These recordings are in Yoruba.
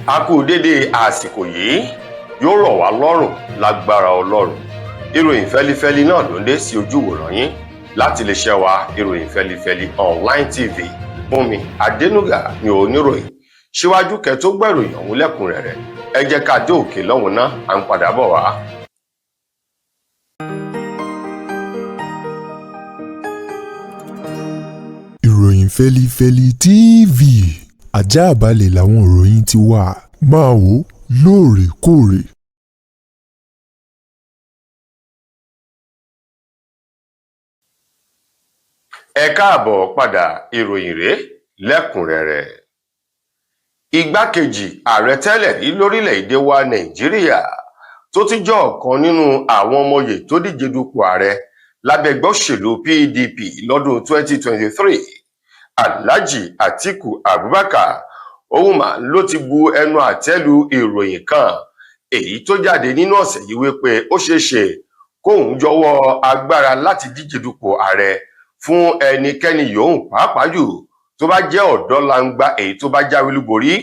A kú dédé àsìkò yìí, yóò rọ̀ wá lọ́rùn lágbára Ọlọ́run. Ìròyìn fẹ́lifẹ́li náà ló ń dé sí ojú ìwòran yín láti lè ṣe wa Ìròyìn Fẹ́lifẹ́li Online TV. Fúnmi Adénúgà ni oníròyìn. Síwájú kẹ́ tó gbọ́ ìròyìn ọ̀hún lẹ́kùnrẹ́rẹ́, ẹ jẹ́ ká dé òkè lọ́hùn náà, à ń padà bọ̀ wá. Ìròyìn Fẹ́lifẹ́li TV, àjààbálẹ̀ làwọn ìròyìn ti wà, máa wò lóòrèkóòrè. Ẹ káàbọ̀ padà, ìròyìn rèé lẹ́kùnrẹ́rẹ́. Igbákejì ààrẹ tẹ́lẹ̀ rí lórílẹ̀‐èdè wa Nàìjíríà, tó ti jẹ́ ọ̀kan nínú àwọn ọmọye tó díje dupò ààrẹ lábẹ́ ẹgbẹ́ òṣèlú PDP lọ́dún 2023, Alhaji Atiku Abubakar, òun mà ló ti bu ẹnu àtẹ́ lu ìròyìn kan èyí tó jáde nínú ọ̀sẹ̀ yìí wípé ó ṣeé ṣe kóun jọ̀wọ́ agbára láti díje dupò ààrẹ fún ẹnikẹ́ni yòówù, pàápàá jù tó bá jẹ́ ọ̀dọ́ langba èyí tó bá jáwé olúborí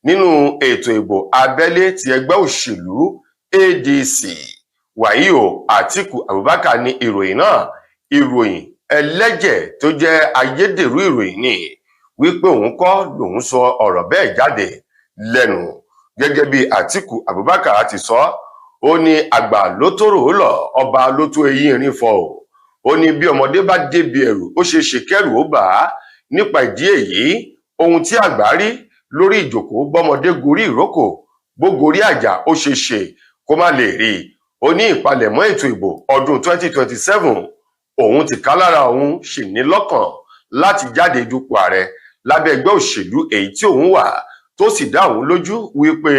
nínú ètò ìbò abẹ́lé ti ẹgbẹ́ òṣèlú ADC. Wàyí o, Atiku Abubakar ní ìròyìn náà ìròyìn ẹlẹ́jẹ̀ tó jẹ́ ayédèrú ìròyìn ni, wípé òun kọ́ lòun sọ ọ̀rọ̀ bẹ́ẹ̀ jáde lẹ́nu. Gẹ́gẹ́ bí Atiku Abubakar ti sọ, ó ní àgbà ló tóró lọ, ọba ló tó eyín irin fọ o. Ó ní bí ọmọdé bá débi ẹ̀rù, ó ṣeé ṣe kẹ́rù ó bà á. Nípa ìdí èyí, ohun tí àgbà rí lórí ìjòkó, bọ́mọdé gorí ìrókò, bó gorí àjà, ó ṣeé ṣe kó má lè rí i. Ó ní ìpalẹ̀mọ́ ètò ìbò ọdún 2027, òun ti ká lára, òun sì ní lọ́kàn láti jáde dupò ààrẹ lábẹ́ ẹgbẹ́ òṣèlú èyí tí òun wà, tó sì dá òun lójú wípé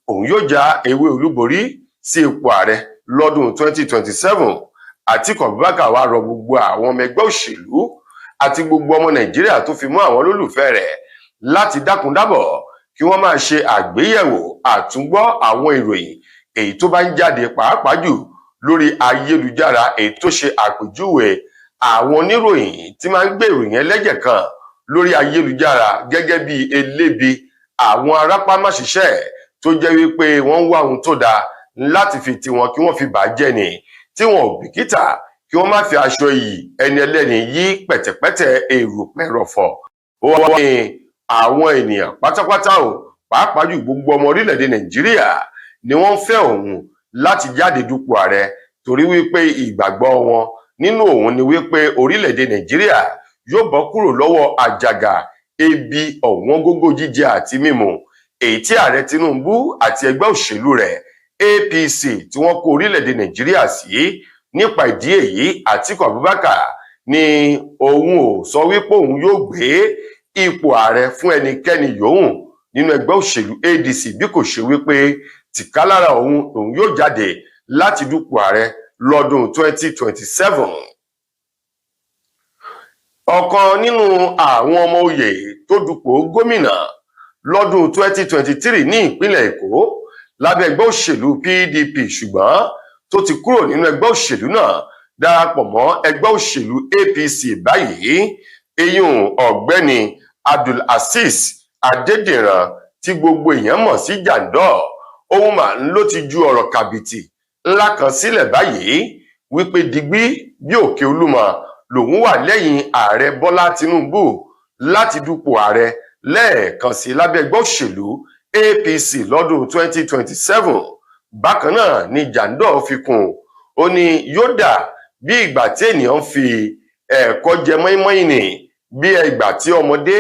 òun yóò já ewé olúborí sí ipò ààrẹ lọ́dún 2027. Àtíkù Abubakar wá rọ gbogbo àwọn ọmọ ẹgbẹ́ òṣèlú àti gbogbo ọmọ Nàìjíríà tó fi mọ́ àwọn olólùfẹ́ rẹ̀ láti dákun-dábọ̀ kí wọ́n máa ṣe àgbéyẹ̀wò àtúngbọ́ àwọn ìròyìn èyí tó bá ń jáde, pàápàá jù lórí ayélujára, èyí tó ṣe àpèjúwe àwọn oníròyìn tí máa ń gbé ìròyìn ẹlẹ́jẹ̀ kan lórí ayélujára gẹ́gẹ́ bí elébi, àwọn arápámáṣiṣẹ́ tó jẹ́ wípé wọ́n ń wá ohun tó dáa láti fi tiwọn kí wọ́n fi bà á jẹ́ ni, tí wọn ò bìkítà kí wọ́n má fi aṣọ iyì ẹni ẹlẹ́ni yí pẹ̀tẹ̀pẹ̀tẹ̀ erùpẹ̀ rọ̀fọ̀. Ó wá ní àwọn ènìyàn pátápátá o, pàápàá jù gbogbo ọmọ orílẹ̀-èdè Nàìjíríà ni wọ́n ń fẹ́ òun láti jáde dupò ààrẹ, torí wípé ìgbàgbọ́ wọn nínú òun ni wípé orílẹ̀-èdè Nàìjíríà yóò bọ́ kúrò lọ́wọ́ àjàgà ebi, ọ̀wọ́n gógó jíjẹ àti mímu èyí tí ààrẹ Tinubu àti ẹgbẹ́ òṣèlú rẹ̀ APC tí wọ́n kó orílẹ̀-èdè Nàìjíríà sí. Nípa ìdí èyí, Àtíkù Abubakar ní òun ò sọ wípé òun yóò gbé ipò ààrẹ fún ẹnikẹ́ni yòówù nínú ẹgbẹ́ òṣèlú ADC, bí kò ṣe wípé tìkálára òun òun yóò jáde láti dupò ààrẹ lọ́dún 2027. Ọ̀kan nínú àwọn ọmọ oyè tó dupò gómìnà lọ́dún 2023 ní ìpínlẹ̀ Èkó lábẹ́ ẹgbẹ́ òṣèlú PDP, ṣùgbọ́n tó ti kúrò nínú ẹgbẹ́ òṣèlú náà darapọ̀ mọ́ ẹgbẹ́ òṣèlú APC báyìí, eyín ọ̀gbẹ́ni Abdulazeez Adédìran tí gbogbo èèyàn mọ̀ sí Jandor, òun mà ló ti ju ọ̀rọ̀ kàbìtì ńlá kan sílẹ̀ báyìí wípé digbí bí òkè Olúmọ lòun wà lẹ́yìn ààrẹ Bọ́lá Tinubu láti dupò ààrẹ lẹ́ẹ̀kan sí lábẹ́ ẹgbẹ́ òṣèlú APC lọ́dún 2027. Bákan náà ni Jandor fi kún, ó ní yóò dà bí ìgbà tí ènìyàn ń fi ẹ̀kọ́ jẹ mọ́ínmọ́ín ni, bí ìgbà tí ọmọdé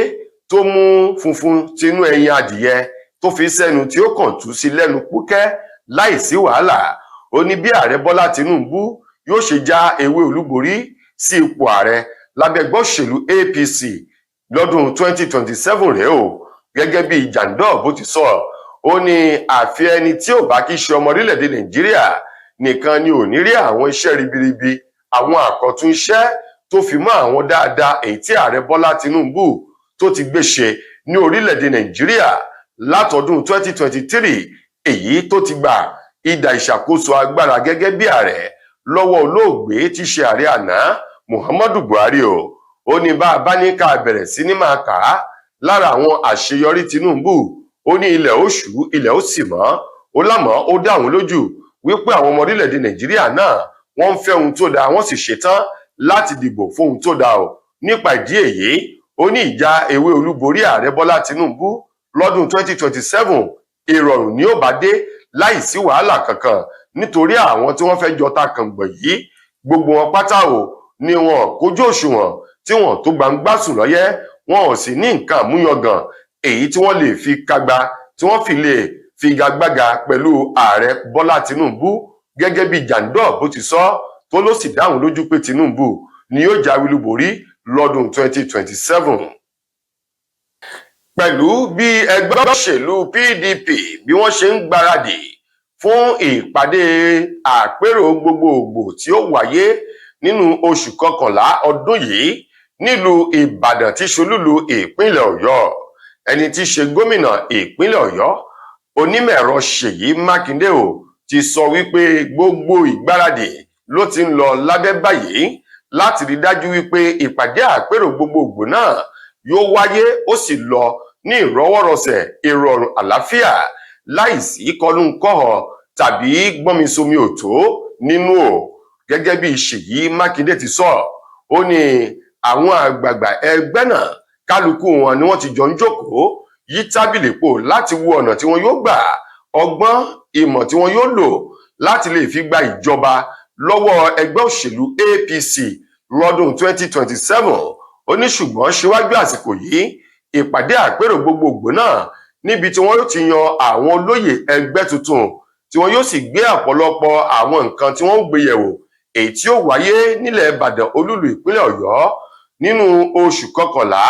tó mú funfun tinú ẹyin adìyẹ tó fi sẹ́nu tí ó kàn tú sí lẹ́nu púkẹ́ láìsí wàhálà. Ó ní bí ààrẹ Bọ́lá Tinubu yóò ṣe já ewé olúborí sí ipò ààrẹ lábẹ́ ẹgbẹ́ òṣèlú APC lọ́dún 2027 rèé o. Gẹ́gẹ́ bí Jandor bó ti sọ, ó ní àfi ẹni tí ò bá kí ṣe ọmọ orílẹ̀-èdè Nàìjíríà nìkan ni ò ní rí àwọn iṣẹ́ ribiribi, àwọn àkọ́tún iṣẹ́ tó fi mọ́ àwọn dáadáa èyí tí ààrẹ Bọ́lá Tinubu tó ti gbé ṣe ní orílẹ̀-èdè Nàìjíríà látọdún 2023 èyí tó ti gbà idà ìṣàkóso agbára gẹ́gẹ́ bí ààrẹ lọ́wọ́ olóògbé tí ṣe ààrẹ àná Muhammadu Buhari o. Ó ní bá a bá ní ká bẹ̀rẹ̀ sí ní máa kà á lára àwọn àṣeyọrí Tinubu, Ó ní ilẹ̀ ó ṣú, ilẹ̀ ó sì mọ́. Ó lámọ́ ó dá òun lójú wípé àwọn ọmọ orílẹ̀-èdè Nàìjíríà náà, wọ́n ń fẹ́ ohun tó dáa, wọ́n sì ṣetán láti dìbò fún ohun tó dáa o. Nípa ìdí èyí, ó ní ìjà ewé olúborí ààrẹ Bọ́lá Tinubu lọ́dún 2027, ìrọ̀rùn ni ó bá dé láìsí wàhálà kankan, nítorí àwọn tí wọ́n fẹ́ jọta kàngbọ̀n yìí, gbogbo wọn pátá o ni wọn kójú òṣùwọ̀n, tí wọn tó gbangba sùn lọ́yẹ́, wọn ò sì ní nǹkan àmúyangàn èyí tí wọ́n lè fi kagba, tí wọ́n fi lè figagbága pẹ̀lú ààrẹ Bọ́lá Tinubu. Gẹ́gẹ́ bí Jandor bó ti sọ, tó ló sì dáhùn lójú pé Tinubu ni yóò jáwé olúborí lọ́dún 2027. Pẹ̀lú bí ẹgbẹ́ òṣèlú PDP bí wọ́n ṣe ń gbáradì fún ìpàdé àpérò gbogbogbò tí ó wáyé nínú oṣù kọkànlá ọdún yìí nílùú Ìbàdàn tí ṣolúlu ìpínlẹ̀ Ọ̀yọ́, ẹni tí í ṣe gómìnà ìpínlẹ̀ Ọ̀yọ́, onímọ̀-ẹ̀rọ Ṣèyí Mákindé o ti sọ wípé gbogbo ìgbáradì ló ti ń lọ lábẹ́ báyìí láti rí dájú wípé ìpàdé àpérò gbogbogbò náà yóò wáyé, ó sì lọ ní ìrọwọ́rọsẹ̀, ìrọ̀rùn, àlàáfíà, láìsí kọnúkọ́họ tàbí gbọ́nmisomi òtó nínú o. Gẹ́gẹ́ bí Ṣèyí Mákindé ti sọ, ó ní àwọn àgbààgbà ẹgbẹ́ náà, kálukú wọn ni wọ́n ti jọ ń jókòó yí tábìlì pò láti wo ọ̀nà tí wọn yóò gbà, ọgbọ́n ìmọ̀ tí wọn yóò lò láti lè fi gba ìjọba lọ́wọ́ ẹgbẹ́ òṣèlú APC lọ́dún 2027. Ó ní ṣùgbọ́n síwájú àsìkò yìí, ìpàdé àpérò gbogbogbò náà, níbi tí wọ́n yóò ti yan àwọn olóyè ẹgbẹ́ tuntun, tí wọ́n yóò sì gbé ọ̀pọ̀lọpọ̀ àwọn nǹkan tí wọ́n ń gbé yẹ̀wò, èyí tí ó wáyé nílẹ̀ Ìbàdàn, olúlu ìpínlẹ̀ Ọ̀yọ́, nínú oṣù kọkànlá,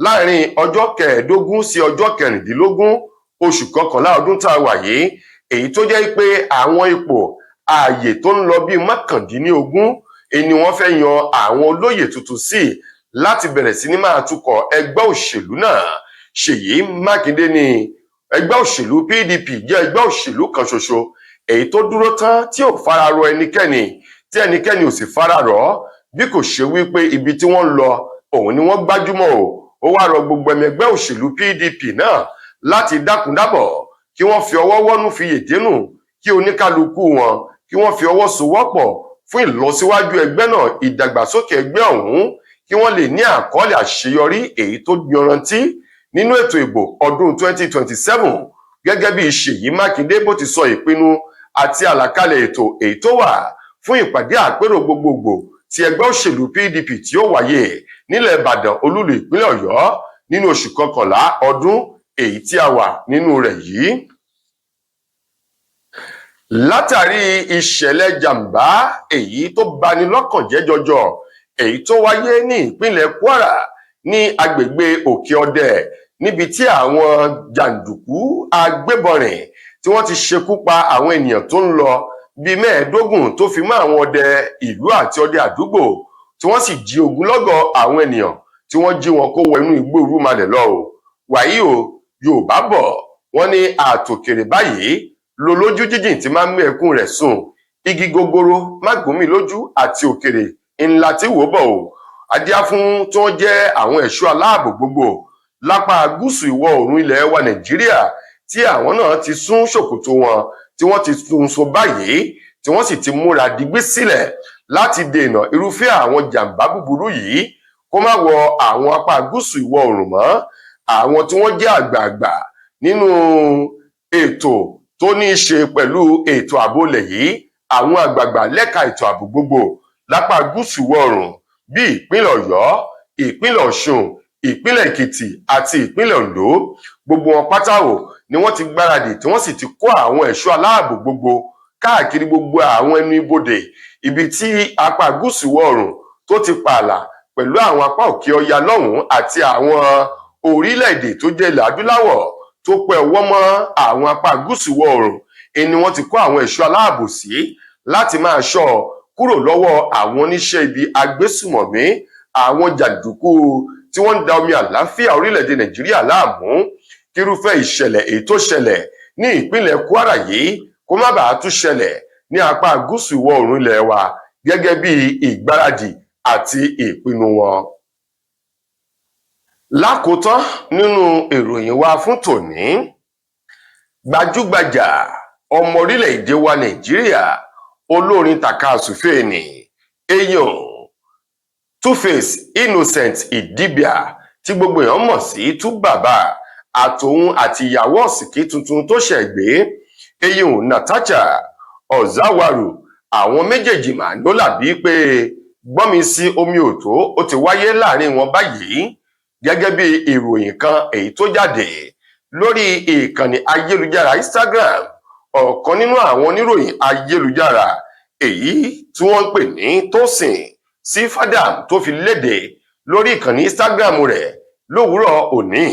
láàrin ọjọ́ 15 sí ọjọ́ 16 oṣù kọkànlá ọdún tá a wà yìí, èyí tó jẹ́ pé àwọn ipò ààyè tó ń lọ bíi 19 ni wọ́n fẹ́ yan àwọn olóyè tuntun sí láti bẹ̀rẹ̀ sí ní máa tukọ̀ ẹgbẹ́ òṣèlú náà. Ṣèyí Mákindé ní ẹgbẹ́ òṣèlú PDP jẹ́ ẹgbẹ́ òṣèlú kan ṣoṣo èyí tó dúró tán, tí ò fara rọ ẹnikẹ́ni, tí ẹnikẹ́ni ò sì fara rọ, bí kò ṣe wípé ibi tí wọ́n ń lọ òun ni wọ́n gbájúmọ́ o. Ó wá rọ gbogbo ẹmọ ẹgbẹ́ òṣèlú PDP náà láti dákun-dábọ̀, kí wọ́n fi ọwọ́ wọ́nú fi yèdénù, kí oníkálukú wọn kí wọ́n fi ọwọ́ sowọ́pọ̀ fún ìlọsíwájú ẹgbẹ́ náà, ìdàgbàsókè ẹgbẹ́ ọ̀hún, kí wọ́n lè ní àkọọ́lẹ̀ àṣeyọrí èyí tó yanrantí nínú ètò ìbò ọdún 2027. Gẹ́gẹ́ bí Ṣèyí Mákindé bó ti sọ ìpinnu àti àlàkalẹ̀ ètò èyí tó wà fún ìpàdé àpérò gbogbogbò ti ẹgbẹ́ òṣèlú PDP tí ó wáyé nílẹ̀ Ìbàdàn, olúlu ìpínlẹ̀ Ọ̀yọ́, nínú oṣù kọkànlá ọdún èyí tí a wà nínú rẹ̀ yìí. Látàrí ìṣẹ̀lẹ̀ jàǹbá èyí tó bani lọ́kàn jẹ́ jọjọ èyí tó wáyé ní ìpínlẹ̀ Kwara, ní agbègbè Òkè Ọdẹ, níbi tí àwọn jàǹdùkú agbébọnrìn tí wọ́n ti ṣekú pa àwọn ènìyàn tó ń lọ bíi 15, tó fi mọ́ àwọn ọdẹ ìlú àti ọdẹ àdúgbò, tí wọ́n sì jí ogunlọ́gọ̀ àwọn ènìyàn, tí wọ́n jí wọn kó wọ inú igbó irúnmalẹ̀ lọ o. Wàyí o, Yorùbá bọ̀, wọ́n ní àtòkèrè báyìí lo lójú jíjìn tí máa ń mú ẹkún rẹ̀ sùn, igi gogoro má gún mi lójú, àti òkèrè ńlá tí wò bọ̀ o. Adíá fún tí wọ́n jẹ́ àwọn ẹ̀ṣọ́ aláàbò gbogbo lápá gúúsù ìwọ̀ oòrùn ilẹ̀ wa Nàìjíríà, tí àwọn náà ti sún ṣòkòtò wọn, tí wọ́n ti tún so báyìí, tí wọ́n sì ti múra digbí sílẹ̀ láti dènà irúfẹ́ àwọn jàǹbá búburú yìí kó má wọ àwọn apá gúúsù ìwọ̀ oòrùn mọ́. Àwọn tí wọ́n jẹ́ àgbààgbà nínú ètò tó ní í ṣe pẹ̀lú ètò ààbò ilẹ̀ yìí, àwọn àgbààgbà lẹ́ka ètò ààbò gbogbo lápá gúúsù ìwọ̀ oòrùn bíi ìpínlẹ̀ Ọ̀yọ́, ìpínlẹ̀ Ọ̀ṣun, ìpínlẹ̀ Èkìtì àti ìpínlẹ̀ Oǹdó, gbogbo wọn pátá o ni wọ́n ti gbáradì, tí wọ́n sì ti kó àwọn ẹ̀ṣọ́ aláàbò gbogbo káàkiri gbogbo àwọn ẹnu ibodè ibi tí apá gúúsù ìwọ̀ oòrùn tó ti pààlà pẹ̀lú àwọn apá òkè ọya lọ́hùn-ún àti àwọn orílẹ̀-èdè tó jẹ́ ilẹ̀ adúláwọ̀ tó pẹ́ ọwọ́ mọ́ àwọn apá gúúsù ìwọ̀ oòrùn, ni wọ́n ti kó àwọn ẹ̀ṣọ́ aláàbò sí láti máa ṣọ́ kúrò lọ́wọ́ àwọn oníṣẹ́ ibi agbésùmọ̀mí, àwọn jàǹdùkú tí wọ́n ń da omi àlàáfíà orílẹ̀-èdè Nàìjíríà láàmú, kírúfẹ́ ìṣẹ̀lẹ̀ èyí tó ṣẹlẹ̀ ní ìpínlẹ̀ Kwara yìí kó má bàa tún ṣẹlẹ̀ ní apá gúúsù ìwọ̀ oòrùn ilẹ̀ wa, gẹ́gẹ́ bí ìgbáradì àti ìpinnu wọn. Lákòótán nínú ìròyìn wa fún tòní, Gbajúgbajà ọmọ orílẹ̀-èdè wa Nàìjíríà, olórin tàkasúfèé ni èèyàn Tuface Innocent Idibia, tí gbogbo èèyàn mọ̀ sí 2Baba, àtòun àti ìyàwó ọ̀sìnkì tuntun tó ṣẹ̀ gbé, eyín Natasha Ozawaru, àwọn méjèèjì mà ló làbí pé gbọ́nmi sí omi òtó ó ti wáyé láàrin wọn báyìí. Gẹ́gẹ́ bí ìròyìn kan èyí tó jáde lórí ìkànnì ayélujára Instagram, ọ̀kan nínú àwọn oníròyìn ayélujára èyí tí wọ́n ń pè ní Tosin sí Fadam tó fi léde lórí ìkànnì Instagram rẹ̀ lówùúrọ̀ òní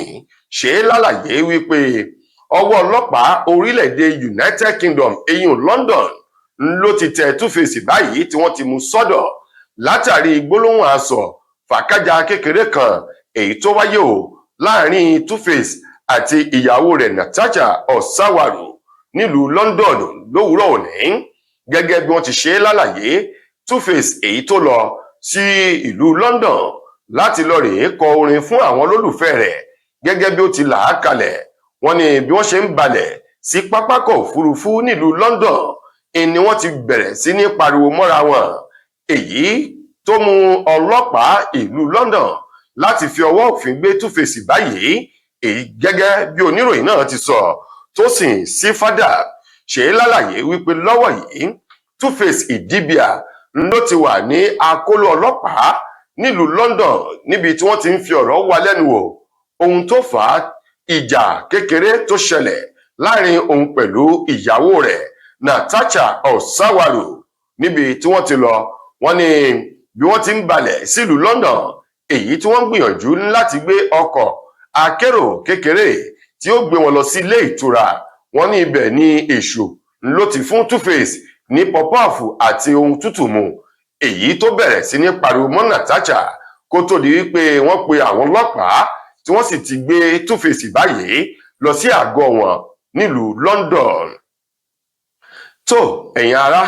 ṣe é lálàyé wípé ọwọ́ ọlọ́pàá orílẹ̀-èdè United Kingdom, eyín London, ló ti tẹ Tuface báyìí, tí wọ́n ti mú sọ́dọ̀ látàrí gbólóhùn asọ̀ fàákájà kékeré kan èyí tó wáyé o láàrin Tuface àti ìyàwó rẹ̀ Natasha Osawaru nílùú London lówùúrọ̀ òní. Gẹ́gẹ́ bí wọ́n ti ṣe é lálàyé, Tuface èyí tó lọ sí ìlú London láti lọ rèé kọ orin fún àwọn olólùfẹ́ rẹ̀, gẹ́gẹ́ bí ó ti là á kalẹ̀, wọ́n ní bí wọ́n ṣe ń balẹ̀ sí pápákọ̀ òfurufú nílùú London ni wọ́n ti bẹ̀rẹ̀ sí ní pariwo mọ́ra wọn, èyí tó mú ọlọ́pàá ìlú London láti fi ọwọ́ òfin gbé Tuface báyìí. Èyí gẹ́gẹ́ bí oníròyìn náà ti sọ, Tosin sí fada ṣe é lálàyé wípé lọ́wọ́ yìí, Tuface Idibia ló ti wà ní akóló ọlọ́pàá nílùú London, níbi tí wọ́n ti ń fi ọ̀rọ̀ wá lẹ́nu wò ohun tó fà á ìjà kékeré tó ṣẹlẹ̀ láàrin òun pẹ̀lú ìyàwó rẹ̀ Natasha Osawaru níbi tí wọ́n ti lọ. Wọ́n ní bí wọ́n ti ń balẹ̀ sílùú London, èyí tí wọ́n ń gbìyànjú láti gbé ọkọ̀ akérò kékeré tí ó gbé wọn lọ sí ilé ìtura, wọ́n ní ibẹ̀ ní èṣù ló ti fún Tuface ní puff-puff àti ohun tútù mu, èyí tó bẹ̀rẹ̀ sí ní pariwo mọ́ Natasha, kó tó di wípé wọ́n pe àwọn ọlọ́pàá, tí wọ́n sì ti gbé Tuface báyìí lọ sí àgọ́ wọn nílùú London. Tó, ẹ̀yin ará,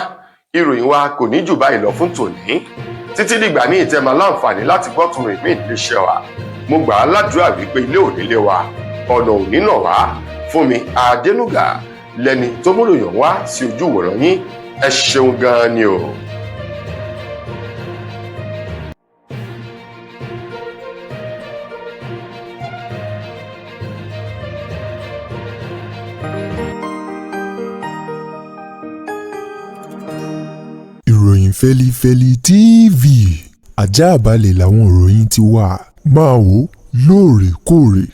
ìròyìn wa kò ní jù báyìí lọ fún tòní. Títí dìgbà míì tẹ́ máa láǹfààní láti gbọ́ tún rìn mí ìdílé wa, mo gbà á ládùúrà wípé ilé ò ní lé wa, ọ̀nà ò ní nà wá. Fún mi Adénúgà lẹni tó múròyìn wá sí ojú ìwòran yín. Ẹ ṣeun gan-an ni o. Ìròyìn Fẹ́lifẹ́li TV, àjààbálẹ̀ làwọn ìròyìn ti wà, máa wò lóòrèkóòrè.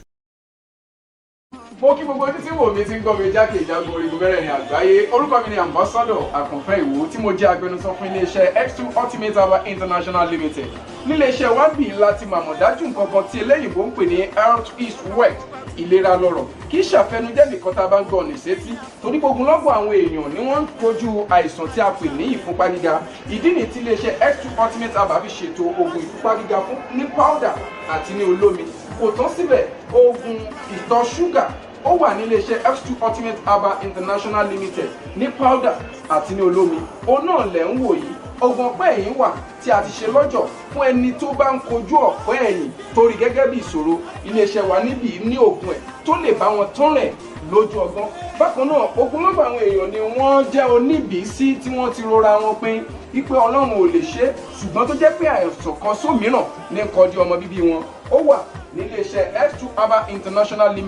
Mo kí gbogbo ojú tí wò mí, tí ń gbọ́ mi jákèjádò orígun mẹ́rẹ̀ẹ̀rin àgbáyé. Orúkọ mi ni Ambassador Àkànfẹ́ Ìwò, tí mo jẹ́ agbẹnusọ fún iléeṣẹ́ X2 Ultimate Herbal International Limited. Níléeṣẹ́ wa bì láti màmọ̀ dájú nǹkan kan tí eléyìnbó ń pè ní health is wealth, ìlera lọ́rọ̀. Kì í ṣàfẹnujẹ́ nìkan tá a bá ń gbọ́ ní sétí, torí gbogbo lọ́gbọ̀n àwọn èèyàn ni wọ́n ń kojú àìsàn tí a pè ní ìfúnpá gíga. Ìdí nìyí tí iléeṣẹ́ X2 Ultimate Herbal fi ṣètò oògùn ìfúnpá gíga fún ní powder àti ní olómi. Kò tán síbẹ̀, oògùn ìtọ̀ ṣúgà ó wà ní iléeṣẹ́ X2 Ultimate Herbal International Limited ní powder àti ní olómi. Òun náà lẹ̀ ń wò yìí. Oògùn ọ̀pẹ́ ẹ̀yìn wà tí a ti ṣe lọ́jọ̀ fún ẹni tó bá ń kojú ọ̀pẹ́ ẹ̀yìn torí gẹ́gẹ́ bí ìṣòro. Iléeṣẹ́ wa níbí ní oògùn ẹ̀ tó lè bá wọn tán rẹ̀ lójú ọgbọ́n. Bákan náà, ogunlọ́gọ̀ àwọn èèyàn ni wọ́n jẹ́ oníbìísí tí wọ́n ti rora wọn pin wípé Ọlọ́run ò lè ṣe é, ṣùgbọ́n tó jẹ́ pé àìsàn kan sómìíràn ní kọjú ọmọ bíbí wọn. Ó wà níléeṣẹ́ X2 Herbal International Limited.